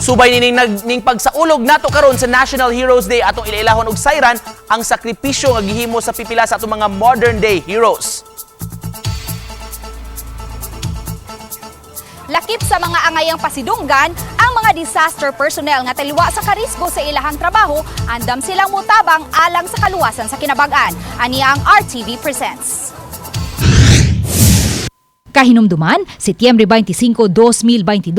Subay nining ning pagsaulog nato karon sa National Heroes Day, atong ilailahon og sayran ang sakripisyo nga gihimo sa pipila sa atong mga modern day heroes. Lakip sa mga angayang pasidunggan ang mga disaster personnel nga taliwa sa karisgo sa ilahang trabaho, andam silang mutabang alang sa kaluwasan sa kinabag-an. Aniya ang RTV Presents. Kahinumduman, Setyembre 25, 2022,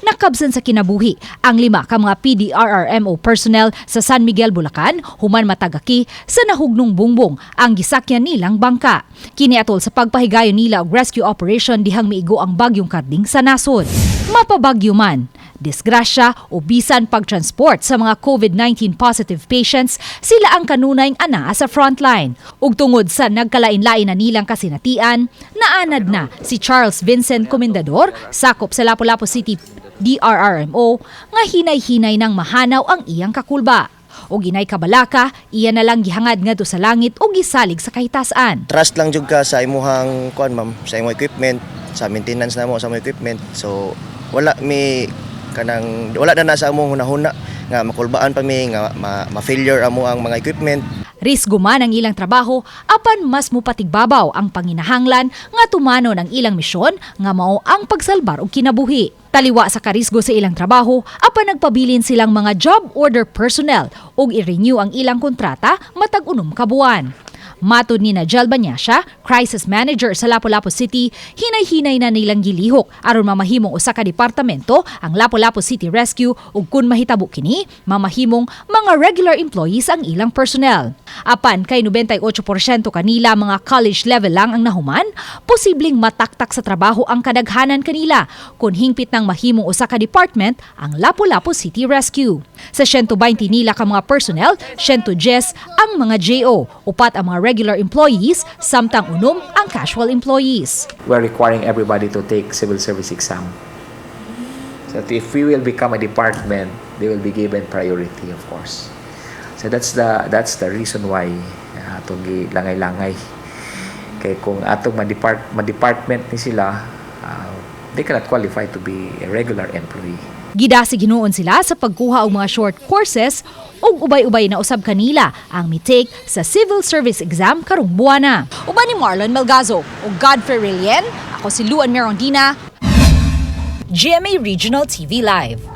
nakabsan sa kinabuhi ang lima ka mga PDRRMO personnel sa San Miguel, Bulacan, human matagaki sa nahugnong bungbong ang gisakyan nilang bangka. Kini atol sa pagpahigayon nila og rescue operation dihang miigo ang bagyong Karding sa nasod. Mapabagyo man, disgrasya o bisan pagtransport sa mga COVID-19 positive patients, sila ang kanunayng anaa sa frontline. Ug tungod sa nagkalain-lain na nilang kasinatian, naanad na si Charles Vincent Comendador, sakop sa Lapu-Lapu City DRRMO, nga hinay-hinay nang mahanaw ang iyang kakulba. Og inay kabalaka, iya na lang gihangad ngadto sa langit o gisalig sa kahitasan. Trust lang jud ka sa imuhang kuan, ma'am, sa imong equipment, sa maintenance namo sa imong equipment. So wala mi kanang wala na na sa among hunahuna nga makulbaan pa mi nga ma-failure amo ang mga equipment. Risgo man ang ilang trabaho, apan mas mupatigbabaw ang panginahanglan nga tumanon ang ilang misyon nga mao ang pagsalbar og kinabuhi. Taliwa sa karisgo sa ilang trabaho, apan nagpabilin silang mga job order personnel ug i-renew ang ilang kontrata matag 6 ka buwan. Matod ni Najel Banyasya, crisis manager sa Lapu-Lapu City, hinay-hinay na nilang gilihok aron mamahimong usa ka departamento ang Lapu-Lapu City Rescue ug kun mahitabo kini, mamahimong mga regular employees ang ilang personnel. Apan kay 98% kanila mga college level lang ang nahuman, posibleng mataktak sa trabaho ang kadaghanan kanila kung hingpit nang mahimong usa ka department ang Lapu-Lapu City Rescue. Sa 120 nila ka mga personnel, 110 ang mga JO, 4 ang mga regular employees, samtang 6 ang casual employees. We're requiring everybody to take civil service exam. So that if we will become a department, they will be given priority, of course. So that's the reason why atong langay-langay. Kay kung atong ma-department ni sila, they cannot qualify to be a regular employee. Gidasig hinuon sila sa pagkuha og mga short courses ug ubay-ubay na usab kanila ang mi-take sa civil service exam karong buwana. Uban ni Marlon Melgazo ug Godfrey Relien, ako si Luan Merondina, GMA Regional TV Live.